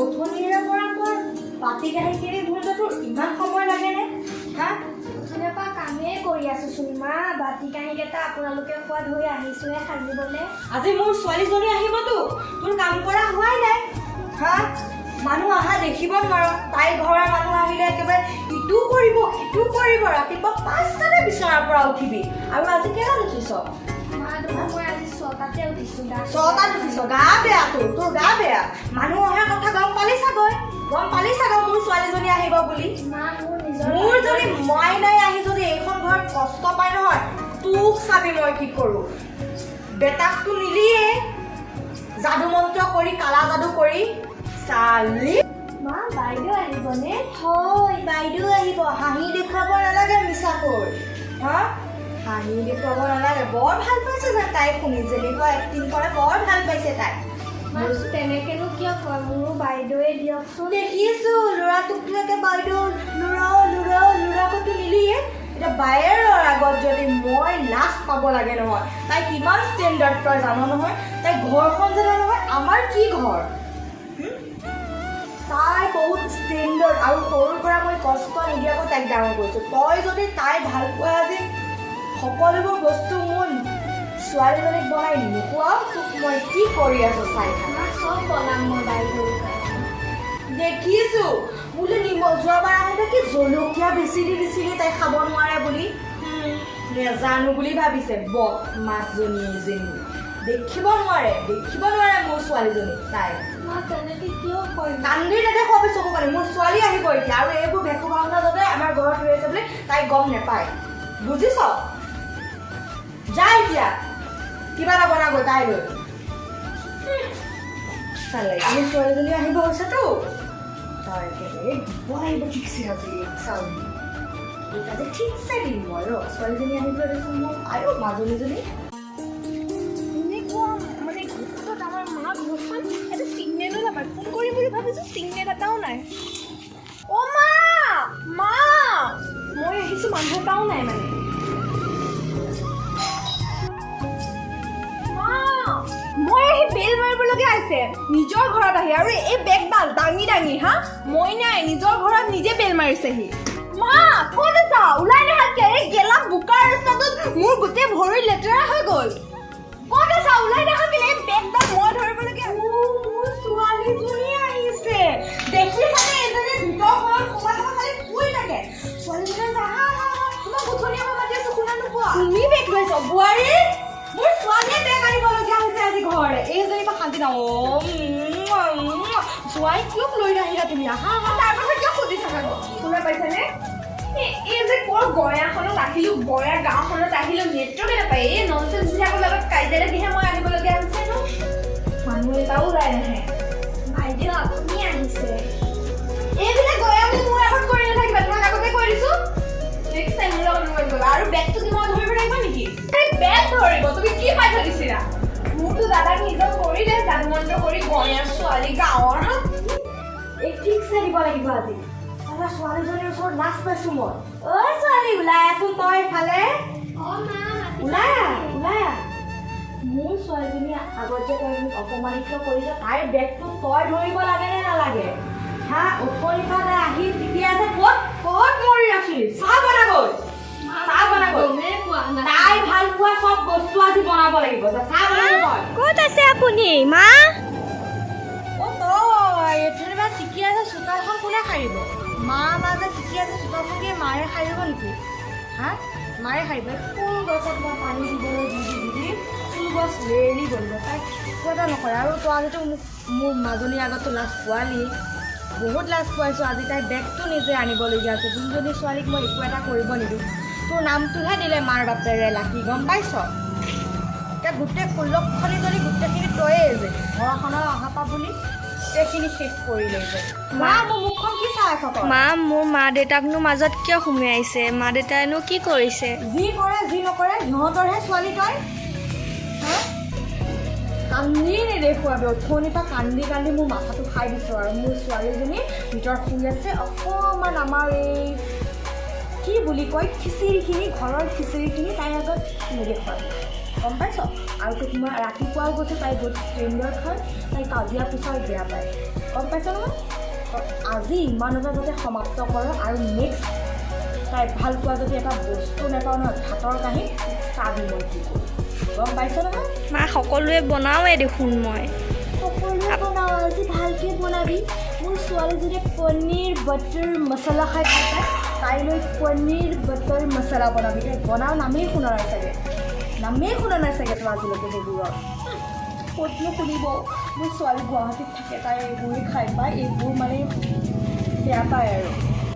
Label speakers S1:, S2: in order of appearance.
S1: অথনিৰে পৰা তোৰ বাতি কাঁহীখিনি ধুওঁতে তোৰ ইমান সময় লাগেনে? হা,
S2: অথনিৰ পৰা কামেই কৰি আছোচোন মা। বাতি কাঁহীকেইটা আপোনালোকে খোৱা ধুই আহিছোহে সাজিবলৈ।
S1: আজি মোৰ ছোৱালীজনী আহিবতো, তোৰ কাম কৰা হোৱাই নাই। হা, মানুহ অহা দেখিব নোৱাৰ। তাইৰ ঘৰৰ মানুহ আহিলে একেবাৰে ইটো কৰিব সিটো কৰিব। ৰাতিপুৱা 5টাতে বিচনাৰ পৰা উঠিবি। আৰু আজি কেইটাত উঠিছ?
S2: মা দেখোন মই আজি 6টাতে উঠিছোঁ।
S1: 6টাত উঠিছ? গা বেয়া তোৰ, তোৰ গা বেয়া। মানুহ অহাৰ কথা গম পালি চাগৈ, গম পালি চাগৈ মোৰ ছোৱালীজনী আহিব বুলি।
S2: মা, মোৰ নিজৰ
S1: মোৰ যদি মাইনাই আহি যদি এইখন ঘৰত কষ্ট পায় নহয়, তোক চাবি মই কি কৰোঁ। বেটাকটো নিলিয়ে, যাদু মন্ত্ৰ কৰি, কালা যাদু কৰি চালি।
S2: মা, বাইদেউ আহিবনে?
S1: হয়, বাইদেউ আহিব। হাঁহি দেখুৱাব নালাগে মিছাকৈ। হা, হাঁহি দেখুৱাব নালাগে। বৰ ভাল পাইছে যেন তাই শুনি, যেনেকুৱা এক্টিং কৰে বৰ ভাল পাইছে তাই।
S2: মা, তেনেকেনো কিয় কয়? মোৰো বাইদেৱে দিয়কচোন।
S1: দেখিছো ল'ৰাটোকতো একে বাইদেউ ল'ৰাও ল'ৰাও ল'ৰাকতো নিলিয়ে। এতিয়া বায়েৰৰ আগত যদি মই লাজ পাব লাগে নহয়, তাই কিমান ষ্টেণ্ডাৰ্ড তই জান নহয়? তাই ঘৰখন জান নহয় আমাৰ কি ঘৰ? তাই বহুত ষ্টেণ্ডাৰ্ড আৰু সৰুৰ পৰা মই কষ্ট নিদিয়াকৈ তাইক ডাঙৰ কৰিছোঁ। তই যদি তাই ভাল পোৱা আজি সকলোবোৰ বস্তু মোৰ ছোৱালীজনীক বনাই নোখোৱাও, তোক মই কি কৰি আছোঁ চাই থাক।
S2: মা, চব বনাম মই বাইদেউৰ কাৰণে।
S1: দেখিছো বোলে নিমখ, যোৱাবাৰ আহোঁতে কি জলকীয়া বেছি দি দিছিলি তাই খাব নোৱাৰে বুলি। নেজানো বুলি ভাবিছে বদ মাছজনী এজনী। দেখিব নোৱাৰে, দেখিব নোৱাৰে মোৰ ছোৱালীজনী তাই।
S2: মা, তেনেকে কিয় কয়?
S1: কান্দি নেদেখুৱাবি চকু পানী। মোৰ ছোৱালী আহিব এতিয়া আৰু এইবোৰ ভেকু ভাওনা যাতে আমাৰ ঘৰত হৈ আছে বুলি তাই গম নেপায়, বুজিছ? যা এতিয়া কিবা এটা বনাগৈ তাইলৈ। চালে মোৰ ছোৱালীজনী আহিব হৈছেতো, তাই একেবাৰে দিব লাগিব ঠিকছে আজি। চাউল আজি ঠিকছে দিম মই। ৰ, ছোৱালীজনী আহিবলৈ দেচোন মোক। আয়ো মাজনীজনী।
S3: এনেকুৱা মানে ঘৰত আমাৰ মা ঘৰখন এটা চিগনেলো নাপায়। ফোন কৰিম বুলি ভাবিছোঁ, চিগনেল এটাও নাই। অ' মা, মা, মই আহিছোঁ, মানুহ এটাও নাই মানে। মা, মই আহি বেল মাৰিবলগীয়া হৈছে নিজৰ ঘৰত আহি, আৰু এই বেগডাল দাঙি দাঙি। হা, মই নাই, নিজৰ ঘৰত নিজে বেল মাৰিছেহি। মা, ক'ত আছা? ওলাই নাহা কিয়? এই গেলা বোকাৰ ৰাস্তাটোত মোৰ গোটেই ভৰি লেতেৰা হৈ গ'ল। ক'ত আছা? ওলাই নাহা কেলে? এই বেগডাল মই ধৰিবলগীয়া।
S1: মোৰ ছোৱালীজনী আহিছে, দেখিছানে? এইজনী ভিতৰখনত সোমাই সোমাই খালি শুই থাকে। ছোৱালীজনী, আহা আহা।
S3: তোমাক উঠনিৰ পৰা মাতি আছো, শুনা নোপোৱা?
S1: তুমি বেগ লৈছ বোৱাৰী? মোৰ ছোৱালীয়ে বেগ আনিবলগীয়া হৈছে আজি ঘৰলে। এইজনীৰ পৰা শান্তি নাও। জোৱাই কিয় লৈ নাহিলা তুমি? আহা আহা।
S3: তাৰ কথা কিয় সুধি থাকা? শুনা পাইছানে? এই যে ক'ৰ গঞাখনত আহিলো, গঞা গাঁওখনত আহিলো, নেটৱৰ্কে নাপায়। এই ননচেন্স বিলাকৰ লগত কাজিয়া লাগিহে মই আহিবলগীয়া হৈছে ন। মানুহ এটাও ওলাই নাহে।
S2: বাইদেউ, আপুনি আহিছে?
S3: এইবিলাক গঞাবোৰ মোৰ আগত কৰি নাথাকিবা, তোমাক আগতে কৈ দিছো। নেক্সট টাইম মোৰ লগত নকৰিবা। আৰু বেগটো কি মই ধৰিব লাগিব নেকি? এই বেগ ধৰিব তুমি কি পাই থৈ দিছিলা? মোৰতো দাদাক নিজৰ কৰিলে যাদু মন্ত্ৰ কৰি, গঞা ছোৱালী গাঁৱৰ। হা,
S1: এই ঠিকছে দিব লাগিব আজি। আমাৰ ছোৱালীজনীৰ ওচৰত লাজ পাইছো মই। ঐ ছোৱালী, ওলাই আছোন তই এইফালে।
S2: অ' মা।
S1: ওলাই আহ, ওলাই আহ। মোৰ ছোৱালীজনীয়ে আগত যে তই মোক অপমানিত কৰিছ, তাইৰ বেগটো তই ধৰিব লাগে নে নালাগে? হা, উঠনিৰ পৰা তাই আহি টিপি আছে। ক'ত ক'ত মৰি আছিলি? চাহ বনাগৈ, চাহ বনাগৈ।
S2: গমেই পোৱা নাই।
S1: তাই ভাল পোৱা চব বস্তু আজি বনাব লাগিব। যা, চাহ বনাগৈ তই।
S2: ক'ত আছে আপুনি মা?
S1: অ' তই এথনি পৰা টিকি আছে, চোতালখন কোনে সাৰিব? মা মা যে টিকি আছে, চোতালখন কি মায়ে সাৰিব নেকি? হা, মায়ে সাৰিব? এই ফুল গছত মই পানী দিবলৈ দি দি দি দি ফুল গছ লেৰেলি গ'লগৈ। তাই একো এটা নকৰে। আৰু তই আজিতো মোক মোৰ মাজনীৰ আগততো লাজ পোৱালি, বহুত লাজ পোৱাইছোঁ। আজি তাই বেগটো নিজে আনিবলগীয়া হৈছে। যোনজনী ছোৱালীক মই একো এটা কৰিব নিদিওঁ। তোৰ নামটোহে দিলে মাৰ বাপেৰে লাকি, গম পাইছ? এতিয়া গোটেই কুলক্ষণি যদি গোটেইখিনি তয়ে যে ঘৰখনৰ অহা পা বুলি গোটেইখিনি শেষ কৰি লৈছে। মা, মোৰ মুখখন কি চাই আছ তই?
S2: মা, মোৰ মা দেউতাকনো মাজত কিয় সুমিয়াইছে? মা দেউতাইনো কি কৰিছে?
S1: যি কৰে যি নকৰে সিহঁতৰহে ছোৱালী তই। হা, কান্দি নেদেখুৱাবি। অথনিৰ পৰা কান্দি কান্দি মোৰ মাথাটো খাই দিছোঁ। আৰু মোৰ ছোৱালীজনী ভিতৰত শুই আছে। অকণমান আমাৰ এই কি বুলি কয় খিচিৰিখিনি, ঘৰৰ খিচিৰিখিনি তাইৰ আগত নেদেখুৱাবি। গম পাইছ? আৰু তোক মই ৰাতিপুৱাও কৈছোঁ, তাই বহুত ষ্টেণ্ডাৰ্ড হয়, তাই কাজিয়া পেচাল বেয়া পায়, গম পাইছ নহয়? তই আজি ইমানতে যাতে সমাপ্ত কৰ আৰু নেক্সট তাই ভাল পোৱা যদি এটা বস্তু নাপাওঁ নহয় ভাতৰ কাঁহীত, চাবি মই কি কৰোঁ, গম পাইছ নহয়?
S2: মা, সকলোৱে বনাওঁৱে দেখোন মই।
S1: সকলোৱে বনাওঁ, আজি ভালকৈ বনাবি। মোৰ ছোৱালীজনীয়ে পনীৰ বাটাৰ মছলা খাই ভাল পায়, তাইলৈ পনীৰ বাটাৰ মছলা বনাবি। তাই বনাওঁ নামেই শুনা নাই চাগে, নামেই শুনা নাই চাগে তই আজিলৈকে সেইবোৰৰ। ক'তনো শুনিব? মোৰ ছোৱালী গুৱাহাটীত থাকে, তাই এইবোৰেই খাই পায়, এইবোৰ মানে বেয়া পায় আৰু।